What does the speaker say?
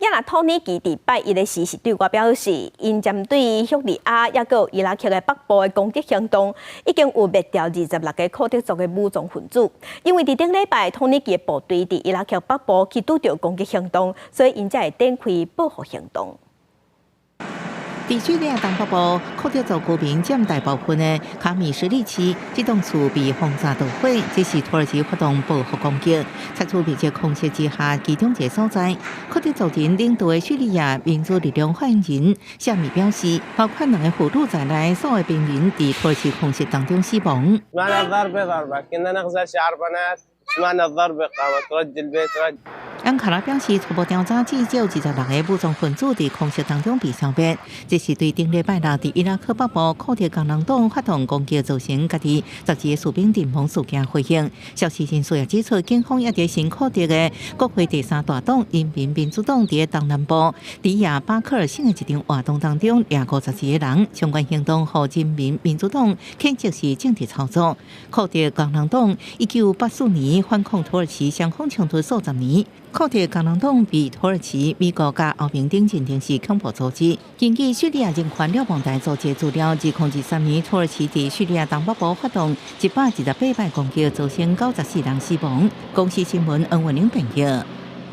也若土耳其佇拜一的時是對外表示，𪜶針對敘利亞抑閣伊拉克的北部的攻擊行動，已經有滅掉26個庫德族的武裝分子。因為佇頂禮拜土耳其的部隊佇伊拉克北部去拄著攻擊行動，所以𪜶才會展開報復行動。佇敘利亞東北部，庫德族居民佔大部分的卡米什利市，這棟厝被轟炸導火，這是土耳其發動報復攻擊，採取密集空襲之下其中一個所在。庫德族人領導的敘利亞民主力量發言人夏米表示，包括兩个婦女在內，所有平民佇土耳其空襲當中死亡。 سمعنا الضربة قامت رج البيت رج. 安卡拉表示，初步調查至少26個武裝分子佇空襲當中被消滅。這是對頂禮拜六佇伊拉克北部庫德工人黨發動攻擊造成家己12個士兵陣亡事件回應。消息人士也指出，警方也佇親庫德的國會第三大黨人民民主黨佇東南部迪亞巴克爾省的一場活動當中，掠52個人。相關行動予人民民主黨譴責是政治操作。庫德工人黨1984年反抗土耳其，雙方衝突數十年。庫德工人黨被土耳其、美國佮歐盟等認定是恐怖組織。根據敘利亞人權瞭望台組織資料，2023年土耳其佇敘利亞東北部發動128擺攻擊，造成94人死亡。公視新聞恩文玲編譯。